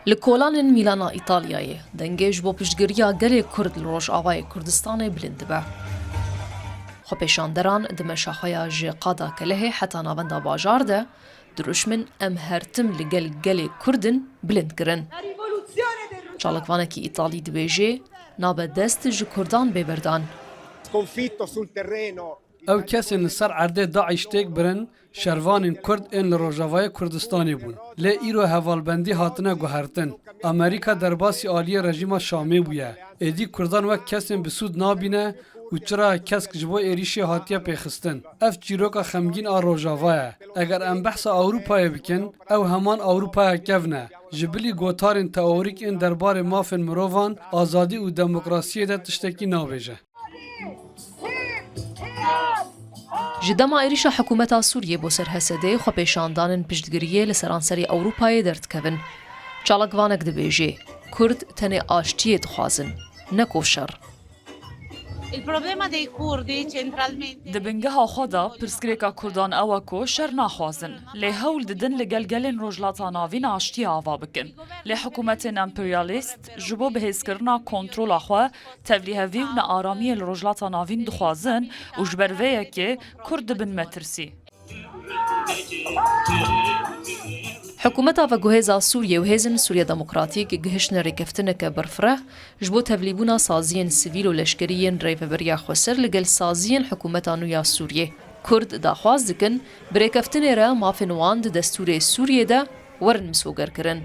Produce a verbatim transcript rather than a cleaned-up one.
Li kolanên Mîlana Îtalyayê dengê ji bo piştgiriya gelê Kurd li Rojavayê Kurdistanê bilind dibe. Xwepêşanderan di meşa xwe ya ji qada Kelehê heta navenda bajar de dirûşmin "Em her tim li gel gelê Kurd in" bilind kirin. Çalakvanekî Îtalî dibêje, "Nabe dest ji Kurdan bê berdan." Sconfitto sul terreno. Ew kesên li ser erdê DAIŞ têk birin, şervanên Kurd ên li Rojavayê Kurdistanê bûn. Lê îro hevalbendî hatine guhertin. Amerîka derbasî aliyê rejîma Şamê bûye. Êdî Kurdan wek kesên bi sûd nabîne û çira kesk ji bo êrîşê hatiye pêxistin. Ev çîroka xemgîn a Rojava ye. Eger em behsa Ewropayê bikin, ew heman Ewropaya kevn e. Ji bilî gotarên teorîk ên derbarê mafên mirovan, azadî û demokrasiyê de tiştekî nabêje. Ji dema êrîşa hikûmeta Sûriyê bo ser H S D'ê xwepêşandanên piştgiriyê li seranserê Ewropayê derdikevin. Çalakvanek dibêje, Kurd tenê aştiyê dixwazin, ne ku şer. Il problema dei curdi centralmente Di bingeha xwe de pirsgirêka Kurdan ew e ku şer naxwazin, lê hewl didin li gel gelên Rojhilata Navîn aştiyê ava bikin. Lê hikûmetên emperyalîst ji bo bihêzkirina kontrola xwe, tevlîhevî û nearamiyê li Rojhilata Navîn dixwazin û ji ber vê yekê Kurd dibin metirsî. Hikûmeta veguhêza Sûriyê û Hêzên Sûriya Demokratîk gihiştine rêkeftineke berfireh ji bo tevlîbûna saziyên sivîl û leşkerî yên Rêveberiya Xweser li gel saziyên hikûmeta nû ya Sûriyê. Kurd daxwaz dikin, bi rêkeftinê re mafên wan di destûrê Sûriyê de werin misogerkirin.